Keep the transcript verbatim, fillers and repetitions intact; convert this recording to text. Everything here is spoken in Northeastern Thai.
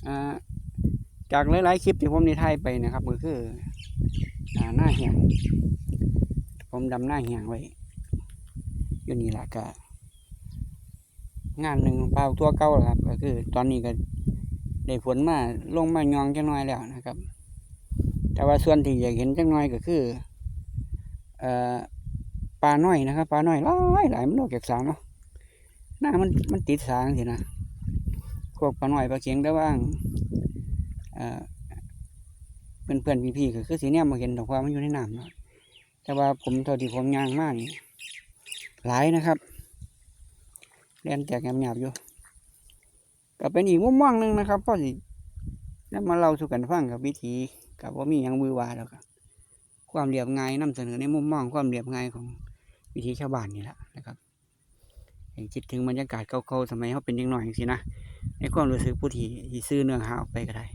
อ่า จากหลายๆคลิปที่ผมได้ถ่ายไปนะครับ ก็คือ อ่า นาแห้ง ผมดำนาแห้งไว้ อยู่นี่ล่ะ ก็งานหนึ่ง ปลาตัวเก่าล่ะครับ ก็คือตอนนี้ก็ได้ฝนมา ลงมาหย่องจักหน่อยแล้วนะครับ แต่ว่าส่วนที่อยากเห็นจักหน่อยก็คือ เอ่อ ปลาน้อยนะครับ ปลาน้อยหลายหลาย มันออกจากสระเนาะ นามัน มันติดสระจังซี้นะ พวกปลาน้อยปลาเข็ง แต่ว่า เอ่อ เพื่อนๆพี่ๆก็คือสิแนมบ่เห็นดอก เพราะว่ามันอยู่ในน้ำเนาะ แต่ว่าผม เท่าที่ผมย่างมานี่ หลายนะครับ แล่นแตกหยาบๆอยู่ ก็เป็นอีกมุมมองหนึ่งนะครับ พอสินำมาเล่าสู่กันฟังครับ วิถีก็บ่มีหยังหวือหวาดอกครับ ความเรียบง่าย นำเสนอในมุมมองความเรียบง่ายของวิถีชาวบ้านนี่แหละนะครับ ให้คิดถึงบรรยากาศเก่าๆ สมัยเราเป็นเด็กน้อยจังซี้นะ ในความรู้สึกผู้ที่ ที่สื่อเนื้อหาออกไปก็ได้